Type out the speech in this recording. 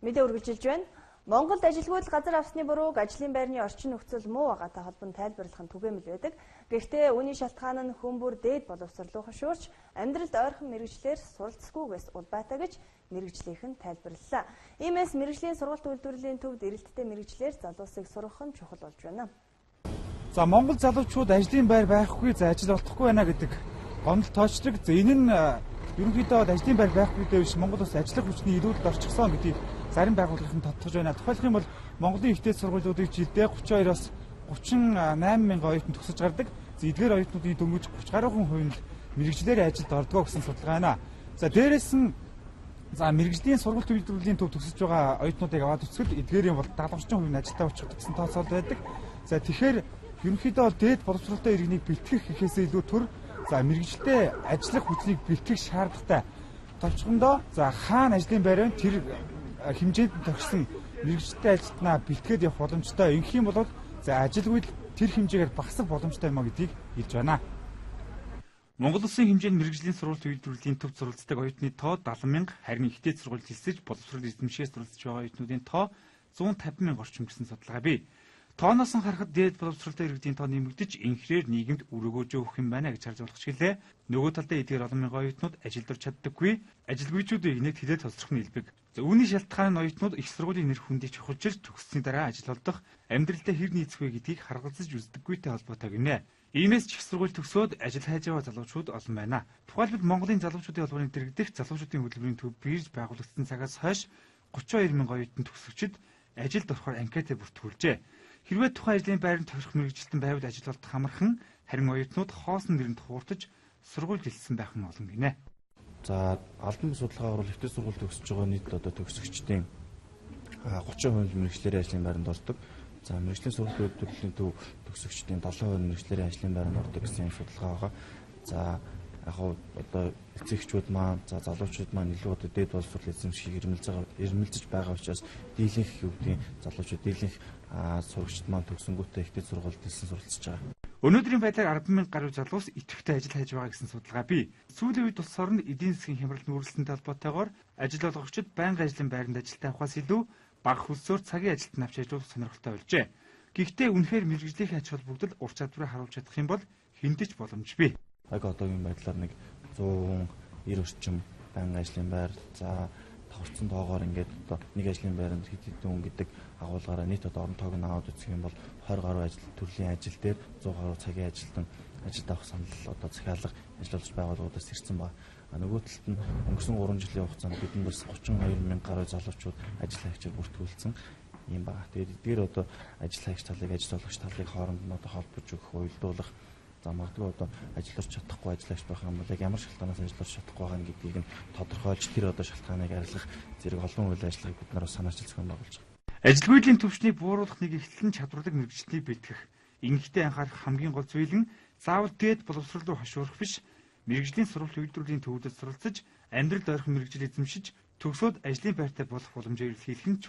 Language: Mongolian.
Мэдээ үргэлжилж байна. Монголд ажилгүйдэл газар авсны бурууг ажлын байрны орчин нөхцөл муу байгаатай холбон тайлбарлах нь түгээмэл байдаг. Гэхдээ үүний шалтгаан нь хүмүүр дээд боловсрол руу хошуурч амьдралд ойрхон мэргэжлээр суралцсагүйгээс улбайтай гэж мэргэжлийнхэн тайлбарлалаа. Иймээс мэргэжлийн сургалт үйлдвэрлэлийн төвд эрэлттэй мэргэжлээр залуусыг сургах нь чухал болж байна. За Монгол залуучууд ажлын байр байхгүй, за ажил олдохгүй байна гэдэг гомдол тоочдог. За энэ нь ерөнхийдөө ажлын байр байхгүй дээ биш, Монгол улс ажиллах хүчний илүүдэлд орчихсон гэдгийг зарим байгууллагын тодтогч байна. Тухайлх юм бол Монголын их дээд сургуулиудыг жилдээ 32-оос 38 мянган оюутан төгсөж гардаг. За эдгээр оюутнуудын дөнгөж 30 гаруй хувь нь мэргэжлээр ажилд ордгоо гэсэн судалгаа байна. За дээрэс нь за мэргэжлийн сургалт үйлдвэрлэлийн төв төгсөж байгаа оюутнуудыг аваад үзэхэд эдгээрийн бол 70 орчим хувь нь ажилдаа очих гэсэн тооцоолол байдаг. За тэгэхээр ерөнхийдөө бол дээд боловсролтой иргэнийг бэлтгэх гэхээсээ илүү төр за мэргэжилтэй ажиллах хүчнийг бэлтгэх шаардлагатай. Товчхондоо за хаана ажлын байр вэ? Тэр хэмжээнд тохирсон мэргэжилтэй ажилтнаа бэлтгээд явах боломжтой. Ингэх юм бол за ажилгүй тэр хэмжээгээр багасах боломжтой юм а гэдгийг хэлж байна. Монгол улсын хэмжээнд мэргэжлийн сургалт үйлдвэрлэлийн төв суралцдаг оюутны тоо 70 мянга, харин их дээд сургуульд элсэж боловсрол эзэмшээс суралцж байгаа оюутнуудын тоо 150 мянга орчим гэсэн судалгаа бий. Тооноос нь харахад дээд боловсролтой иргэдийн тоо нэмэгдэж, инхрээр нийгэмд үр өгөөжөө өгөх юм байна гэж харж болох ч гэлээ. Нөгөө талдаа эдгээр олон мянган оюутнууд ажилд орж чаддаггүй, ажилгүйчүүдийн игнэг хилээ толцрох нь илбэг. За үүний шалтгаан нь оюутнууд их сургуулийн нэр хүндийг чухалчилж төгссөний дараа ажил олдох, амьдралдаа хэр нийцэх вэ гэдгийг харгалзаж үздэггүйтэй холбоотой гинэ. Иймээс ч их сургууль төгсөөд ажил хайж байгаа залуучууд олон байна. Тухайлбал Монголын залуучуудын холбооны дэргэдэх залуучуудын хөтөлбөрийн төв бирж байгуулагдсан цагаас хойш 32 мянган оюутан төгсөгчид ажилд орохоор анкета бүртгүүлжээ. Хэрвээ тухайн ажлын байранд тохирох мэргэжилтэн байвал ажил олдох амархан, харин оюутнууд хоосон нэрэнд хууртаж сургуульд элссэн байх нь олон гинэ. За албан судалгаагаар бол ихтэй сургууль төгсөж байгаа нийт одоо төгсөгчдийн 30% мэргэжлэрийн ажлын байранд ордог. За мэргэжлийн сургалт үйлдвэрлэлийн төв төгсөгчдийн 70% мэргэжлэрийн ажлын байранд ордог гэсэн юм судалгаа байгаа. За яг одоо эцэгчүүд маань, за залуучууд маань илүү одоо дээд боловсрол эзэмшихийг эрмэлзэж байгаа учраас дийлэнх юу гэдгийг залуучууд дийлэнх сурагчид маань төгсөнгүүтээ их дээд сургуульд элсэн суралцж байгаа. Өнөөдрийн байдлаар 10,000 гаруй залуус идэвхтэй ажил хайж байгаа гэсэн судалгаа бий. Сүүлийн үед болохоор нь эдийн засгийн хямрал нүүрлэлтэнтэй холбоотойгоор ажил олгогчид байнгын ажлын байранд ажилтан авахаас илүү бага хөлсөөр цагийн ажилтан авч ажиллах сонирхолтой болжээ. Гэхдээ үнэхээр мэргэжлийн ач холбогдол ур чадварыг харуулж чадах юм бол хүнд ч боломж бий. Яг одоогийн байдлаар нэг 190 орчим байнгын ажлын байр, за тохирцсон тоогоор ингээд одоо нэг ажлын байранд хэд хэдэн хүн гэдэг агуулгаараа нийт одоо орон тоог нь аваад үзэх юм бол 20 гаруй ажил төрлийн ажил дээр 100 гаруй цагийн ажилтан ажилд авах санал одоо захиалга ажил олгогч байгууллагуудаас ирсэн байна. Нөгөө талд нь өнгөрсөн 3 жилийн хугацаанд бидэнд бас 32 мянга гаруй залуучууд ажил хайгчаар бүртгүүлсэн юм байна. Тэгээд эдгээр одоо ажил хайгч талыг, ажил олгогч талыг хооронд нь одоо холбож өгөх, уялдуулах, за магадгүй одоо ажил орч чадахгүй ажиллагч байх юм бол яг ямар шалтгаанаас ажил орч чадахгүй байгаа гэдгийг нь тодорхойлж тэр одоо шалтгааныг арилгах зэрэг олон үйл ажиллагааг бид нар бас санаачил зохион байгуулж байгаа. Ажилгүйдлийн түвшнийг бууруулах нэг эхлэл нь чадварлаг мэргэжилтнийг бэлтгэх. Ингэхдээ анхаарах хамгийн гол зүйл нь заавал дээд боловсрол руу хошуурах биш, мэргэжлийн сургалт үйлдвэрлэлийн төвдөд суралцаж, амьдралд ойрхон мэргэжил эзэмшиж, төгсөөд ажлын байртай болох боломжийг илэрхийлэх нь